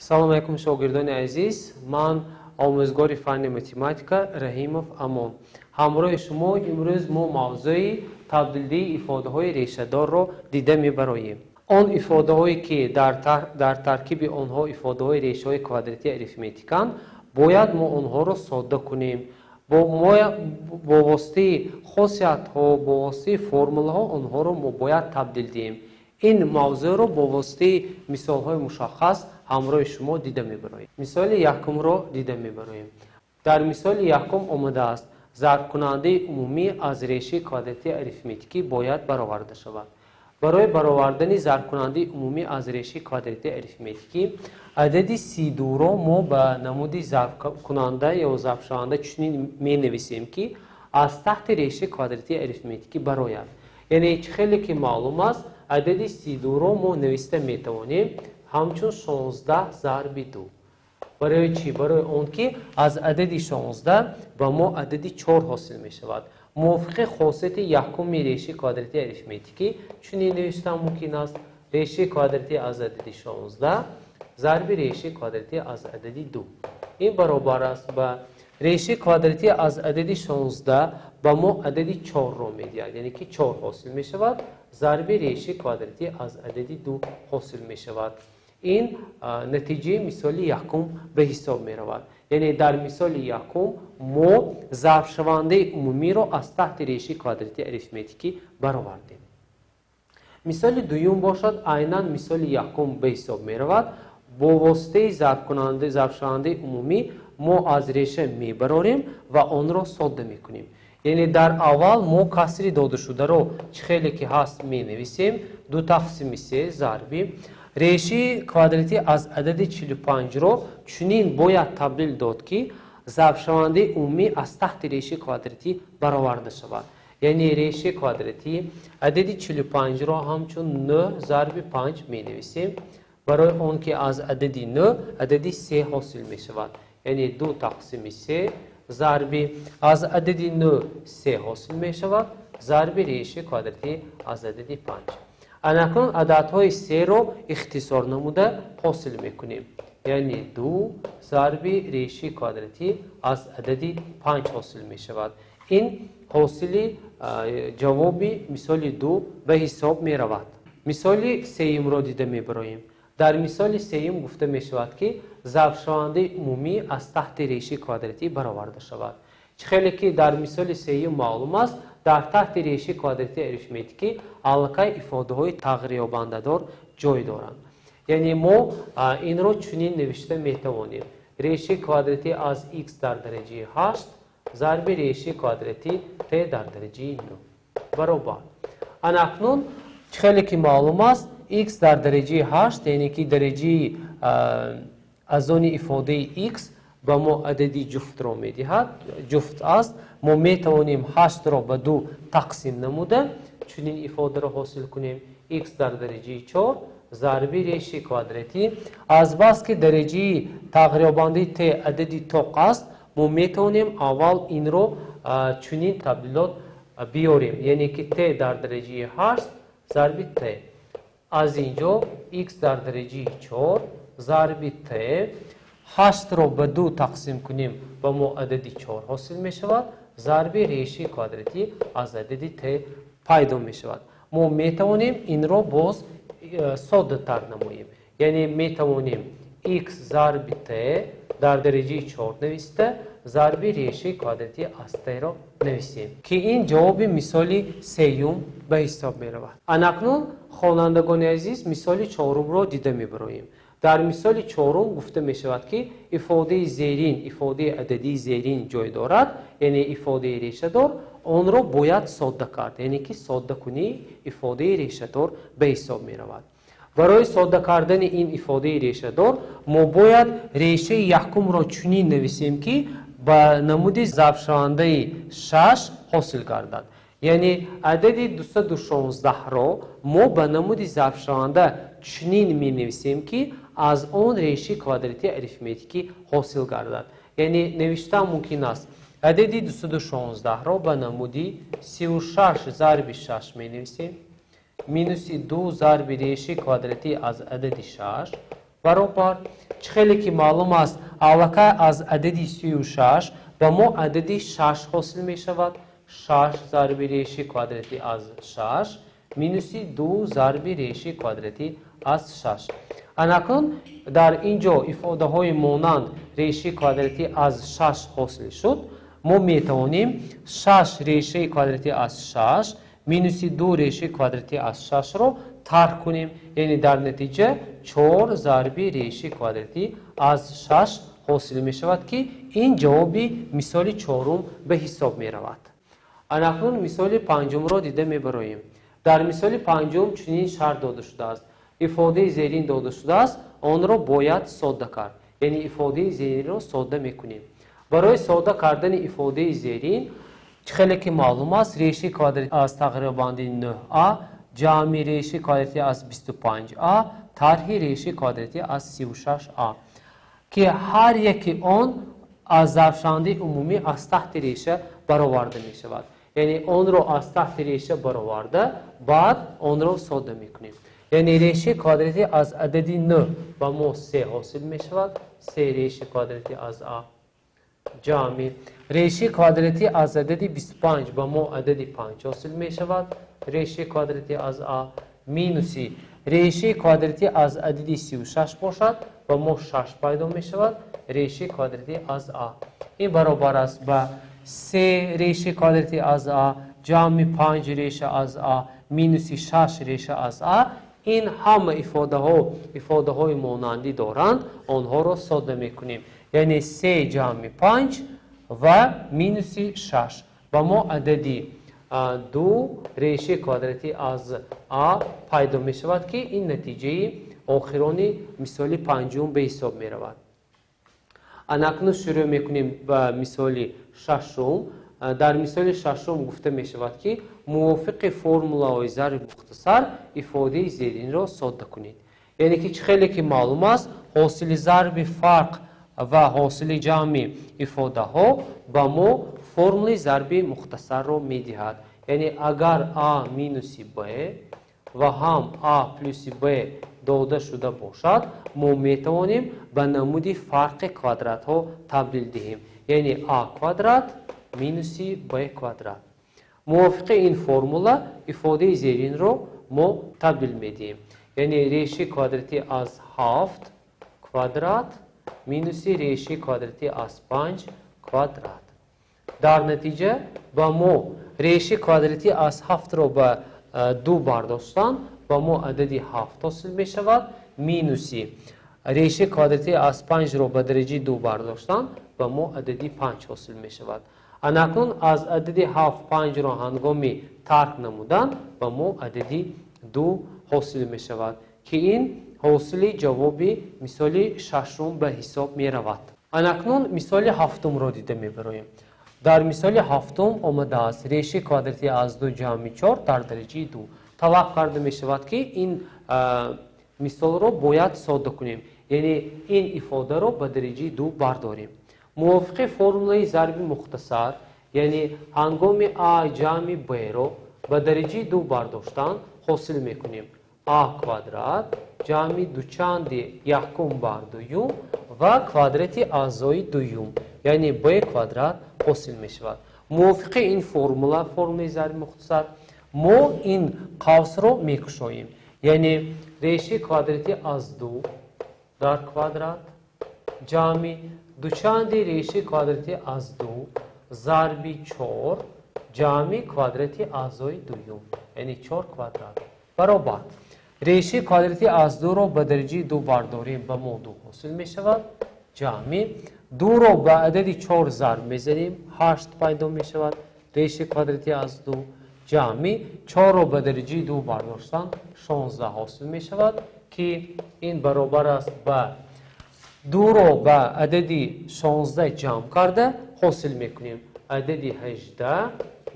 Салом алейкум, шогирдони азиз. Ман омӯзгори фанни математика Раҳимов Амон. Ҳамроҳи шумо имрӯз мо мавзӯи табдилдиҳии ифодаҳои решадорро дида мебароем. Он ифодаҳое ки дар таркиби онҳо ифодаҳои решаҳои квадратии арифметиканд, бояд мо онҳоро содда кунем. Бо воситаи хосиятҳо, бо воситаи формулаҳо онҳоро мо бояд табдил диҳем. Ин мавзӯъро бо воситаи мисолҳои мушаххас ҳамроҳи шумо дида мебароем. Мисоли якумро дида мебароем. Дар мисоли якум омадааст: зарбкунандаи умумӣ аз решаи квадратии арифметикӣ бояд бароварда шавад. Барои баровардани зарбкунандаи умумӣ аз решаи квадратии арифметикӣ адади 32-ро мо ба намуди зарбкунанда ё зарбшаванда чунин менависем, ки аз таҳти решаи квадратии арифметикӣ барояд. Яъне чӣ хеле ки маълум аст, адади 32-ро мо нависта метавонем ҳамчун 16 зарби 2. Барои чӣ? Барои он ки аз адади 16 ба мо адади 4 ҳосил мешавад. Мувофиқи хосияти якуми решаи квадратии арифметикӣ чунин навиштан мумкин аст: решаи квадратӣ аз адади 16 зарби решаи квадратӣ аз адади 2. Ин баробар аст ба решаи квадратӣ аз адади 16 ба мо адади 4-ро медиҳад, яъне ки 4 ҳосил мешавад, зарби решаи квадратӣ аз адади 2 ҳосил мешавад. Ин натиҷаи мисоли якум ба ҳисоб меравад. Яъне дар мисоли якум мо зарбшавандаи умумиро аз таҳти решаи квадратии арифметикӣ баровардем. Мисоли дуюм бошад, айнан мисоли якум ба ҳисоб меравад. Бо воситаи зарбшавандаи умумӣ мо аз реша мебарорем ва онро содда мекунем. Яъне дар аввал мо касри додашударо чӣ хеле ки ҳаст менависем: 2 тақсими 3 зарби решаи квадратӣ аз адади 45-ро чунин бояд табдил дод, ки зарбшавандаи умумӣ аз таҳти решаи квадратӣ бароварда шавад. Яъне решаи квадратӣ адади 45-ро ҳамчун 9 зарби 5 менависем, барои он ки аз адади 9 адади 3 ҳосил мешавад. Яъне 2 тақсими 3 зарби аз адади 9 3 ҳосил мешавад, зарби решаи квадратӣ аз адади 5. Анакнун ададҳои 3-ро ихтисор намуда ҳосил мекунем. Яъне 2 зарби решаи квадратӣ аз адади 5 ҳосил мешавад. Ин ҳосили ҷавоби мисоли 2 ба ҳисоб меравад. Мисоли сеюмро дида мебароем. Дар мисоли сеюм гуфта мешавад, ки зарбшавандаи умумӣ аз таҳти решаи квадратӣ бароварда шавад. Чӣ хеле ки дар мисоли сеюм маълум аст, дар таҳти решаи квадратии арифметикӣ аллакай ифодаҳои тағйирёбандадор ҷой доранд. Яъне мо инро чунин навишта метавонем: решаи квадратӣ аз x дар дараҷаи 8 зарби решаи квадратӣ t дар дараҷаи 9 баробар. Анакнун чӣ хеле ки маълум аст, x дар дараҷаи 8, яъне ки дараҷаи аз они ифодаи x ба мо адади ҷуфтро медиҳад, ҷуфт аст. Мо метавонем 8-ро ба 2 тақсим намуда чунин ифодаро ҳосил кунем: x дар дараҷаи 4 зарби решаи квадратӣ. Азбаски дараҷаи тағйирёбандаи t адади тоқ аст, мо метавонем аввал инро чунин табдилот биёрем, яъне ки t дар дараҷаи 8 зарби t. Аз ин ҷо x дар дараҷаи 4 зарби t, 8-ро ба 2 тақсим кунем, ба мо адади 4 ҳосил мешавад, зарби решаи квадратӣ аз адади t пайдо мешавад. Мо метавонем инро боз соддатар намоем. Яъне метавонем x зарби t дар дараҷаи 4 нависта зарби решаи квадратӣ аз t-ро нависем, ки ин ҷавоби мисоли сеюм ба ҳисоб меравад. Анакнун, хонандагони азиз, мисоли чорумро дида мебароем. Дар мисоли чорум гуфта мешавад, ки ифодаи зерин, ифодаи ададии зерин ҷой дорад, яъне ифодаи решадор, онро бояд содда кард, яъне ки соддакунии ифодаи решадор ба ҳисоб меравад. Барои содда кардани ин ифодаи решадор мо бояд решаи якумро чунин нависем, ки ба намуди зарбшавандаи 6 ҳосил гардад. Яъне адади 216-ро мо ба намуди зарбшаванда чунин менависем, ки аз он решаи квадратии арифметикӣ ҳосил гардад. Яъне навиштан мумкин аст: адади 216-ро ба намуди 36 зарби 6 менависем, минуси 2 зарби решаи квадратӣ аз адади 6 баробар. Чӣ хеле ки маълум аст, аллакай аз адади 36 ба мо адади 6 ҳосил мешавад. 6 зарби реши квадрати аз 6 минуси 2 зарби реши квадрати аз 6. Анакнун дар ин ҷо ифодаҳои монанд реши квадрати аз 6 ҳосил шуд. Мо метавонем 6 решаи квадрати аз 6 минуси 2 решаи квадрати аз 6-ро тарҳ кунем. Яъне дар натиҷа 4 зарби решаи квадрати аз 6 ҳосил мешавад, ки ин ҷавоби мисоли чорум ба ҳисоб меравад. Анакнун мисоли панҷумро дида мебароем. Дар мисоли панҷум чунин шарт дода шудааст. Ифодаи зерин дода шудааст, онро бояд содда кард. Яъне ифодаи зеринро содда мекунем. Барои содда кардани ифодаи зерин, чӣ хеле ки маълум аст, решаи квадрати аз тағйирёбандаи 9а ҷамъи решаи квадрати аз 25а тарҳи решаи квадрати аз 36а, ки ҳар яки он аз зарбшавандаи умумӣ аз таҳти реша бароварда мешавад. Яъне онро аз таҳти реша бароварда, баъд онро содда мекунем. Яъне решаи квадрати аз адади 9 ба мо 3 ҳосил мешавад. 3 решаи квадрати аз а ҷамъи решаи квадрати аз адади 25 ба мо адади 5 ҳосил мешавад. Решаи квадрати аз а минуси решаи квадрати аз адади 36 бошад, ба мо 6 пайдо мешавад. Решаи квадрати аз а ин баробар аст ба 3 решаи квадрати аз а ҷамъи 5 реша аз а минуси 6 реша аз а. Ин ҳама ифодаҳои монандӣ доранд, онҳоро содда мекунем. Яъне 3 ҷамъи 5 ва минуси 6 ба мо адади 2 решаи квадрати аз а пайдо мешавад, ки ин натиҷаи охирони мисоли панҷум ба ҳисоб меравад. Анакнун шурӯъ мекунем ба мисоли шашум. Дар мисоли шашум гуфта мешавад, ки мувофиқи формулаҳои зарби мухтасар ифодаи зеринро содда кунед. Яъне ки чӣ хеле ки маълум аст, ҳосили зарби фарқ ва ҳосили ҷамъи ифодаҳо ба мо формулаи зарби мухтасарро медиҳад. Яъне агар а минуси б ва ҳам а плюси б дода шуда бошад, мо метавонем ба намуди фарқи квадратҳо табдил диҳем. Яъне а квадрат минуси б квадрат. Мувофиқи ин формула ифодаи зеринро мо табдил медиҳем. Яъне решаи квадрати аз 7 квадрат минуси решаи квадрати аз 5 квадрат. Дар натиҷа ба мо решаи квадрати аз 7-ро ба 2 бардоштан ба мо адади 7 ҳосил мешавад, минуси решаи квадрати аз 5-ро ба дараҷаи 2 бардоштан ба мо адади 5 ҳосил мешавад. Анакнун аз адади 7 5-ро ҳангоми тарк намудан ба мо адади 2 ҳосил мешавад, ки ин ҳосили ҷавоби мисоли шашум ба ҳисоб меравад. Анакнун мисоли ҳафтумро дида мебароем. Дар мисоли ҳафтум омадааст решаи квадрати аз 2 ҷамъи 4 дар дараҷаи 2. Талаб карда мешавад, ки ин мисолро бояд содда кунем. Яъне ин ифодаро ба дараҷаи 2 бардорем. Мувофиқи формулаи зарби мухтасар, яъне ҳангоми а ҷамъи б-ро ба дараҷаи 2 бардоштан ҳосил мекунем а квадрат ҷамъи дучанди якум бар дуюм ва квадрати аъзои дуюм, яъне б квадрат ҳосил мешавад. Мувофиқи ин формула, формулаи зарби мухтасар, мо ин қавсро мекушоем. Яъне решаи квадрати аз 2 дар квадрат ҷамъи дучанди решаи квадрати аз 2 зарби 4 ҷамъи квадрати аъзои дуюм, яъне 4 квадрат баробар решаи квадрати аз 2-ро ба дараҷаи 2 бардорем, ба мо 2 ҳосил мешавад, ҷамъи 2-ро ба адади 4 зарб мезанем, 8 пайдо мешавад, решаи квадрати аз 2 ҷамъи 4-ро ба дараҷаи 2 бардоштан 16 ҳосил мешавад, ки ин баробар аст ба 2-ро ба адади 16 ҷамъ карда ҳосил мекунем адади 18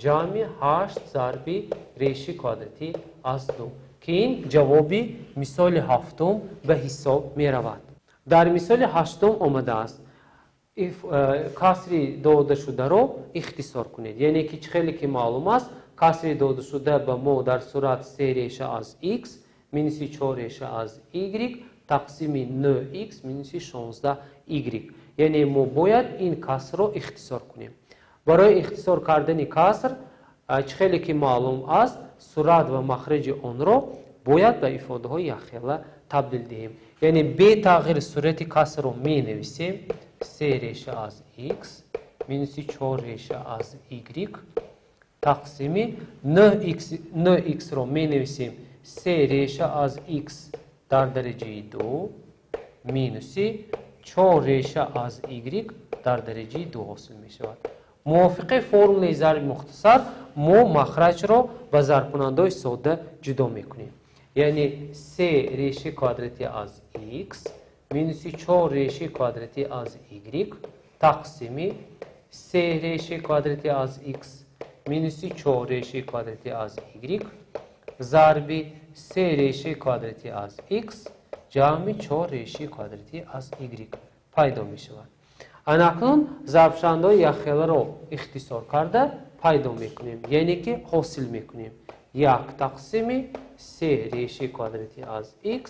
ҷамъи 8 зарби решаи квадрати аз 2, ки ин ҷавоби мисоли ҳафтум ба ҳисоб меравад. Дар мисоли ҳаштум омадааст касри додашударо ихтисор кунед. Яъне ки чӣ хеле ки маълум аст, касри додашуда ба мо дар сурат 3 реша аз x минуси 4 реша аз y тақсими 9x минуси 16y. Яъне мо бояд ин касрро ихтисор кунем. Барои ихтисор кардани каср, чӣ хеле ки маълум аст, сурат ва махраҷи онро бояд ба ифодаҳои якхела табдил диҳем. Яъне бетағйир сурати касрро менависем: се реша аз x минуси 4 реша аз y тақсими 9x-ро менависем се реша аз x дар дараҷаи 2 минуси 4 реша аз y дар дараҷаи 2 ҳосил мешавад. Мувофиқи формулаи зарби мухтасар мо махраҷро ба зарбкунандаҳои сода ҷудо мекунем. Яъне се решаи квадрати аз x минуси 4 решаи квадрати аз y тақсими се решаи квадрати аз x минуси 4 решаи квадрати аз y зарби се решаи квадрати аз x ҷамъи 4 решаи квадрати аз y пайдо мешавад. Анакнун зарбшавандаҳои якхеларо ихтисор карда пайдо мекунем, яъне ки ҳосил мекунем: як тақсими се решаи квадрати аз x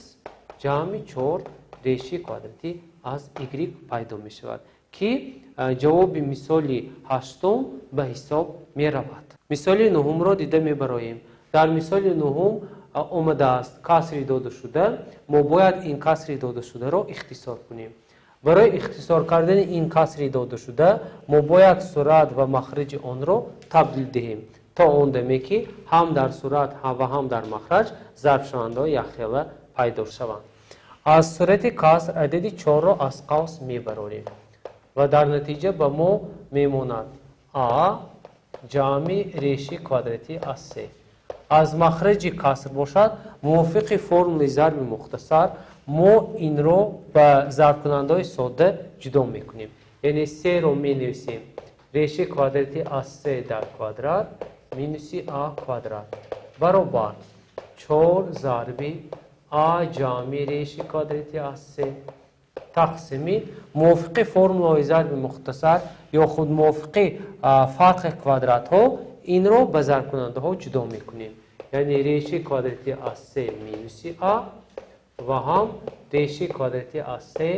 ҷамъи 4 решаи квадрати аз y пайдо мешавад, ки ҷавоби мисоли ҳаштум ба ҳисоб меравад. Мисоли нуҳумро дида мебароем. Дар мисоли нуҳум омадааст касри додашуда. Мо бояд ин касри додашударо ихтисор кунем. Барои ихтисор кардани ин касри додашуда мо бояд сурат ва махраҷи онро табдил диҳем, то он даме ки ҳам дар сурат ва ҳам дар махраҷ зарбшавандаҳои якхела пайдо шаванд. Аз сурати каср адади 4-ро аз қавс мебарорем ва дар натиҷа ба мо мемонад а ҷамъи реши квадратӣ аз се. Аз махраҷи каср бошад, мувофиқи формулаи зарби мухтасар мо инро ба зарбкунандаҳои сода ҷудо мекунем. Яъне серо менависем реши квадрати аз се дар квадрат минуси а квадрат баробар 4 зарби а ҷамъи реши квадрати аз се тақсими мувофиқи формулаҳои зарби мухтасар ё худ мувофиқи фарқи квадратҳо инро ба зарбкунандаҳо ҷудо мекунем. Яъне реши квадрати аз се минуси а ва ҳам реши квадрати аз се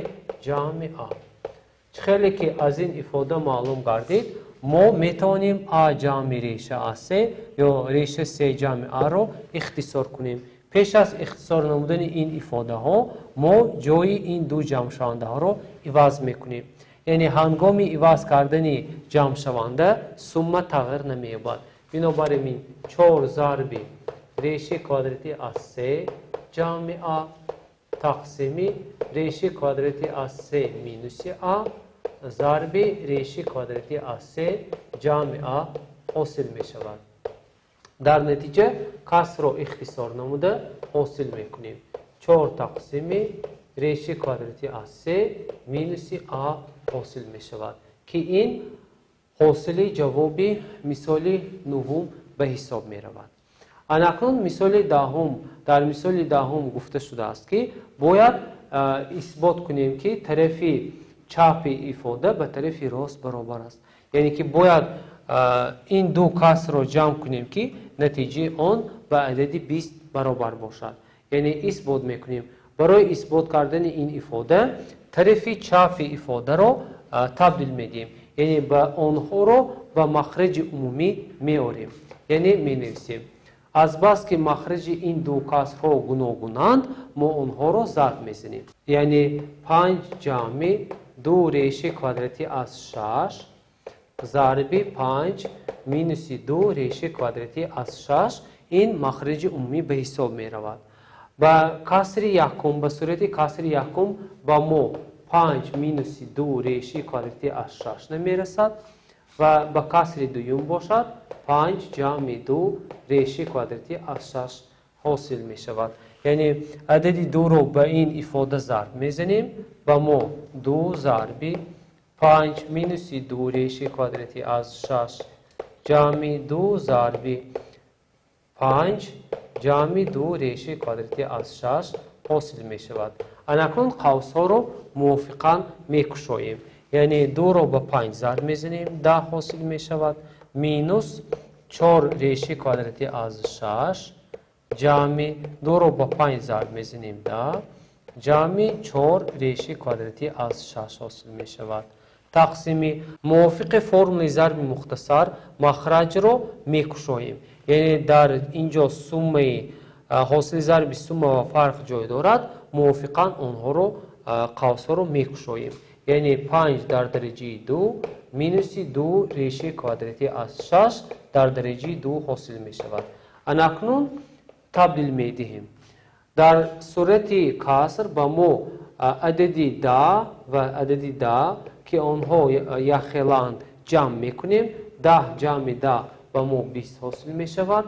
ҷамъи а. Чӣ хеле ки аз ин ифода маълум гардид, мо метавонем а ҷамъи реша аз се ё реша се ҷамъи а-ро ихтисор кунем. Пеш аз ихтисор намудани ин ифодаҳо мо ҷои ин ду ҷамъшавандаҳоро иваз мекунем. Яъне ҳангоми иваз кардани ҷамъшаванда сумма тағйир намеёбад. Бинобар ин 4 зарби реши квадрати аз се ҷамъи а тақсими реши квадрати аз се минуси а зарби реши квадрати аз се ҷамъи а ҳосил мешавад. Дар натиҷа касрро ихтисор намуда ҳосил мекунем: 4 тақсими реши квадрати аз се минуси а ҳосил мешавад, ки ин ҳосили ҷавоби мисоли нуҳум ба ҳисоб меравад. Анакнун мисоли даҳум. Дар мисоли даҳум гуфта шудааст, ки бояд исбот кунем, ки тарафи чапи ифода ба тарафи рост баробар аст. Яъне ки бояд ин ду касрро ҷамъ кунем, ки натиҷаи он ба адади 20 баробар бошад. Яъне исбот мекунем. Барои исбот кардани ин ифода тарафи чапи ифодаро табдил медиҳем, яъне ба онҳоро ба махраҷи умумӣ меорем. Яъне менависем: азбаски махраҷи ин ду касрҳо гуногунанд, мо онҳоро зарб мезанем. Яъне 5 ҷамъи 2 реши квадрати аз 6 зарби 5 минуси 2 реши квадрати аз 6 ин махраҷи умумӣ ба ҳисоб меравад. Ба касри якум, ба сурати касри якум ба мо 5 минуси 2 реши квадрати аз 6 намерасад ва ба касри дуюм бошад 5 ҷамъи 2 реши квадрати аз 6 ҳосил мешавад. Яъне адади 2-ро ба ин ифода зарб мезанем, ба мо 2 зарби 5 минуси 2 реши квадрати аз 6 ҷамъи 2 зарби 5 ҷамъи 2 реши квадрати аз 6 ҳосил мешавад. Анакнун қавсҳоро мувофиқан мекушоем. Яъне 2-ро ба 5 зарб мезанем, 10 ҳосил мешавад, минус 4 реши квадрати аз 6 ҷамъи 2-ро ба 5 зарб мезанем, 10 ҷамъи 4 решаи квадратӣ аз 6 ҳосил мешавад. Тақсими мувофиқи формулаи зарби мухтасар махраҷро мекушоем. Яъне дар ин ҷо суммаи ҳосили зарби сумма ва фарқ ҷой дорад, мувофиқан онҳоро қавсҳоро мекушоем. Яъне 5 дар дараҷаи 2 минуси 2 решаи квадратӣ аз 6 дар дараҷаи 2 ҳосил мешавад. Анакнун табдил медиҳем. Дар сурати каср ба мо адади 10 ва адади 10, ки онҳо якхелаанд, ҷамъ мекунем. 10 ҷамъи 10 ба мо 20 ҳосил мешавад.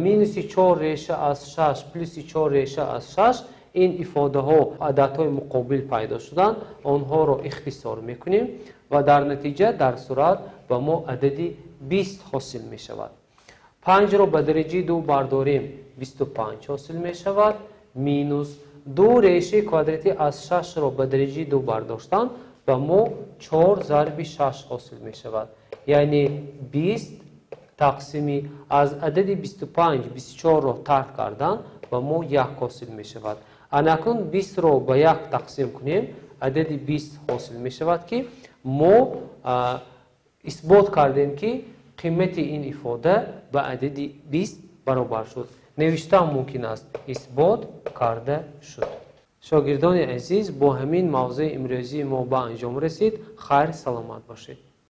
Минуси 4 реша аз 6 плюси 4 реша аз 6, ин ифодаҳо ададҳои муқобил пайдо шуданд, онҳоро ихтисор мекунем ва дар натиҷа дар сурат ба мо адади 20 ҳосил мешавад. 5-ро ба дараҷаи 2 бардорем, 25 ҳосил мешавад, минус 2 решаи квадратӣ аз 6-ро ба дараҷаи 2 бардоштан ба мо 4 зарби 6 ҳосил мешавад. Яъне 20 тақсими аз адади 25 24-ро тарк кардан ба мо 1 ҳосил мешавад. Анакнун 20-ро ба 1 тақсим кунем, адади 20 ҳосил мешавад, ки мо исбот кардем, ки қимати ин ифода ба адади 20 баробар шуд. Навиштан мумкин аст, исбот карда шуд. Шогирдони азиз, бо ҳамин мавзӯи имрӯзии мо ба анҷом расид. Хайр, саломат бошед.